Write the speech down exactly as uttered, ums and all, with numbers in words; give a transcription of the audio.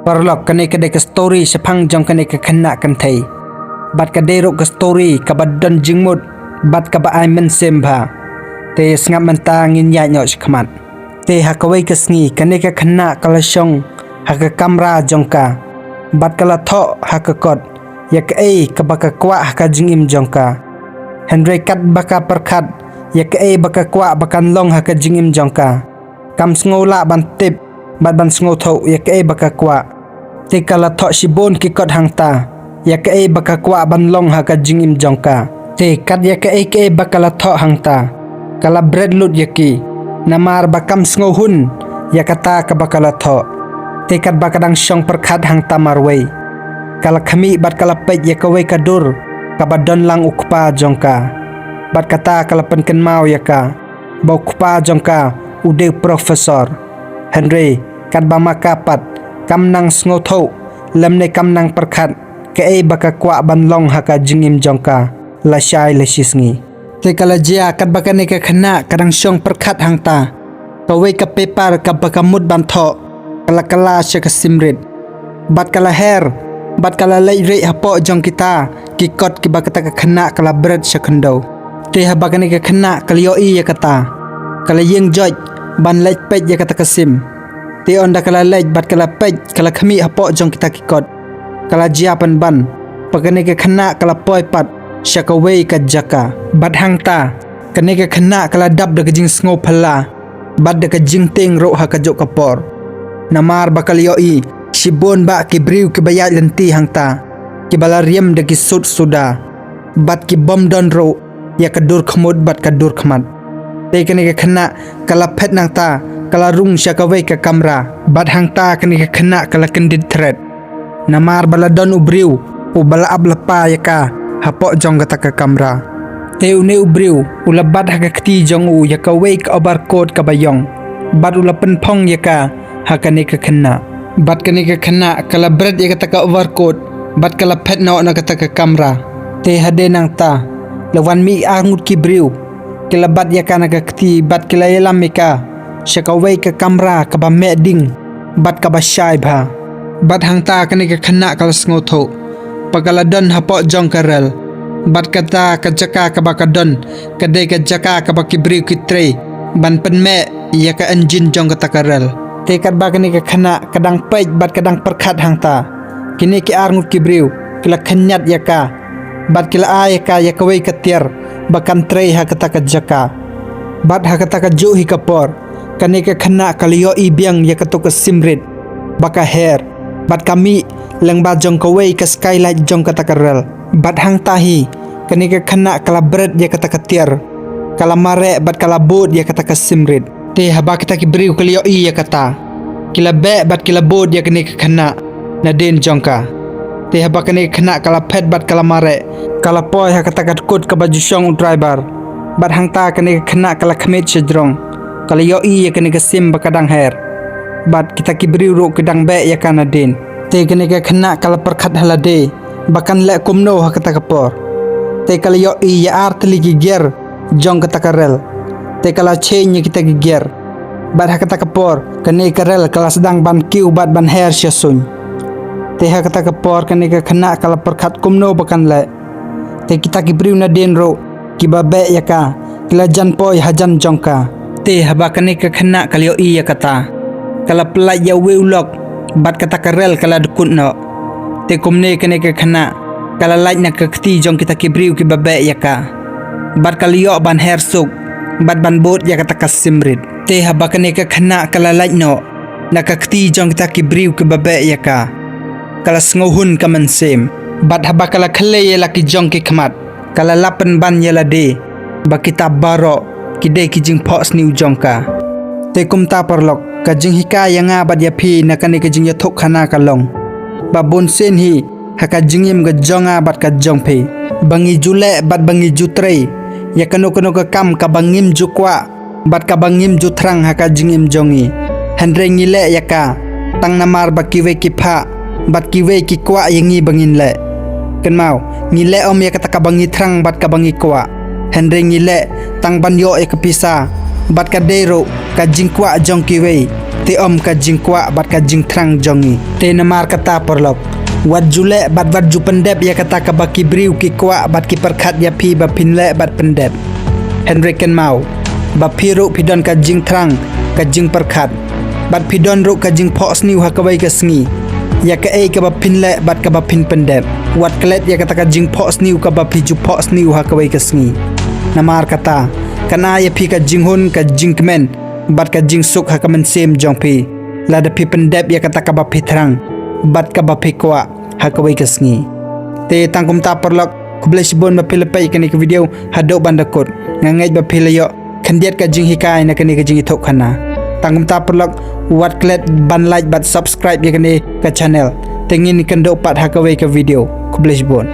Paralok, kane ka dei ka story shaphang jong kane ka khynnah kynthei. Bad ka dei ruh ka story kaba don jingmut bad kaba ai mynsiem bha. Te sngap mynta ngin ïaid noh shakhmat. Te ha kawei ka sngi kane ka khynnah ka la shong ha ka kamra jong ka bad ka la thoh ha ka kot ïa kaei kaba ka kwah ha ka jingim jong ka. Hynrei katba ka pyrkhat ïa kaei ba ka kwah ba kan long ha ka jingim jong ka, kam sngew lah ban tip bad ban sngewthuh ïa kaei ba ka kwah. Te ka la thoh shibun ki kot hangta ïa kaei ba ka kwah ban long ha ka jingim jong ka. Te kat ïa kaei kaei ba ka la thoh hangta, ka la bret lut ïa ki, namar ba kam sngewhun ïa kata kaba ka la thoh. Te katba ka dang shong pyrkhat hangta marwei, ka la khmih bad ka la peit ïa kawei ka dur kaba don lang u kpa jong ka. Bad kata ka la pynkynmaw ïa ka ba u kpa jong ka u dei u professor. Hynrei katba ma ka pat kam nang sngewthuh lymne kam nang pyrkhat kaei ba ka kwah ban long ha ka jingim jong ka lashai lashisngi. Te ka la jia katba kane ka khynnah ka dang shong pyrkhat hangta, kawei ka paper kaba ka mut ban thoh ka la kylla sha ka simrit. Bad ka la her bad ka la leit rieh hapoh jong kita ki kot kiba kata ka khynnah ka la bret sha khyndew. Te haba kane ka khynnah ka la ïohi ïa kata, ka la ïeng joit ban leit peit ïa kata ka sim. Te ynda ka la leit bad ka la peit, ka la khmih hapoh jong kita ki kot, ka la jia pynban ba kane ka khynnah ka la poi pat sha kawei ka jaka. Bad hangta kane ka khynnah ka la dap da ka jingsngew phylla bad da ka jingtieng ruh ha kajuh ka por, namar ba ka la ïohi shibun bah ki briew kiba ïaid lynti hangta, kiba la riam da ki suit suda bad ki bym don ruh ïa ka dur khmut bad ka dur khmat. Te kane ka khynnah ka la phet nangta, ka la rung sha kawei ka kamra. Bad hangta kane ka khynnah ka la kyndit thret, namar ba la don u briew uba la ap lypa ïa ka hapoh jong kata ka kamra. Te une u briew u la bat ha ka kti jong u ïa kawei ka overcoat kaba ïong, bad u la pynphong ïa ka ha kane ka khynnah. Bad kane ka khynnah ka la bret ïa kata ka overcoat bad ka la phet noh na kata ka kamra. Te hadien nangta la wan mih ar ngut ki briew, ki la bat ïa ka na ka kti bad ki la ïalam ïa ka sha kawei ka kamra kaba meh ding bad kaba shai bha. Bad hangta kane ka khynnah ka la sngewthuh ba ka la don hapoh jong ka rel, bad kata ka jaka kaba ka don ka dei ka jaka kaba ki briew ki trei ban pynmeh ïa ka engine jong kata ka rel. Te katba kane ka khynnah ka dang peit bad ka dang pyrkhat hangta, kine ki ar ngut ki briew ki la khynñiat ïa ka bad ki la ai ïa ka ïa kawei ka tiar ba kan trei ha kata ka jaka. Bad ha kata kajuh hi ka por kane ka khynnah ka la ïohi biang ïa kato ka simrit ba ka her bad ka mih lyngba jong kawei ka skylight jong kata ka rel. Bad hangta hi kane ka khynnah ka la bret ïa kata ka tiar, ka la mareh bad ka la bud ïa kata ka simrit. Te haba kita ki briew ki la ïohi ïa kata, ki la beh bad ki la bud ïa kane ka khynnah nadien jong ka. Te haba kane ka khynnah ka la phet bad ka la mareh, ka la poi ha kata ka dkut kaba ju shong u driver. Bad hangta kane ka khynnah ka la khmih sha jrong, ka la ïohi ïa kane ka sim ba ka dang her. Bad kita ki briew ruh ki dang beh ïa ka nadien. Te kane ka khynnah ka la pyrkhat ha lade ba kan leh kumno ha kata ka por. Te ka la ïohi ïa ar tylli ki gear jong kata ka rel. Te ka la change ïa kita ki gear. Bad ha kata ka por kane ka rel ka la sdang ban kiew bad ban her sha suiñ. Te ha kata ka por kane ka khynnah ka la pyrkhat kumno ba kan leh. Te kita ki briew nadien ruh kiba beh ïa ka ki la jan poi hajan jong ka. Te haba kane ka khynnah ka la ïohi ïa kata, ka la pyllait ïa uwei u lok bad kata ka rel ka la dkut noh. Te kumne kane ka khynnah ka la lait na ka kti jong kita ki briew kiba beh ïa ka, bad ka la ïoh ban her suk bad ban bud ïa kata ka simrit. Te haba kane ka khynnah ka la lait noh na ka kti jong kita ki briew kiba beh ïa ka, ka la sngewhun ka mynsiem. Bad haba ka la khlei ïa la ki jong ki khmat, ka la lap pynban ïa lade ba kita baroh ki dei ki jingphohsniew jong ka. Te kumta paralok, ka jinghikai ïa nga bad ïa phi na kane ka jingïathuhkhana ka long ba bunsien hi ha ka jingim ka jong nga bad ka jong phi, ba ngi ju leh bad ba ngi ju trei ïa kano kano ka kam kaba ngim ju kwah bad kaba ngim ju thrang ha ka jingim jong ngi. Hynrei ngi leh ïa ka tang namar ba kiwei ki phah bad kiwei ki kwah ïa ngi ba ngin leh. Kynmaw, ngi leh ym ïa kata kaba ngi thrang bad kaba ngi kwah, hynrei ngi leh tang ban ïoh ïa ka pisa bad ka dei ruh ka jingkwah jong kiwei te ym ka jingkwah bad ka jingthrang jong ngi. Te namar kata paralok, wat ju leh bad wat ju pyndep ïa kata kaba ki briew ki kwah bad ki pyrkhat ïa phi ba phin leh bad pyndep. Hynrei kynmaw ba phi ruh phi don ka jingthrang, ka jingpyrkhat, bad phi don ruh ka jingphohsniew ha kawei ka sngi ïa kaei kaba phin leh bad kaba phin pyndep. Wat klet ïa kata ka jingphohsniew kaba phi ju phohsniew ha kawei ka sngi. Namar kata kan ai ïa phi ka jinghun, ka jingkmen bad ka jingsuk ha ka mynsiem jong phi lada phi pyndep ïa kata kaba phi thrang bad kaba phi kwah ha kawei ka sngi. Te tang kumta paralok, khublei shibun ba phi la peit ïa kane ka video haduh ban da kut. Nga ngeit ba phi la ïoh khyndiat ka jinghikai na kane ka jingïathuhkhana. Tang kumta paralok, wat klet ban like bad subscribe ïa kane ka channel. Te ngin ïakynduh pat ha kawei ka video. Khublei shibun.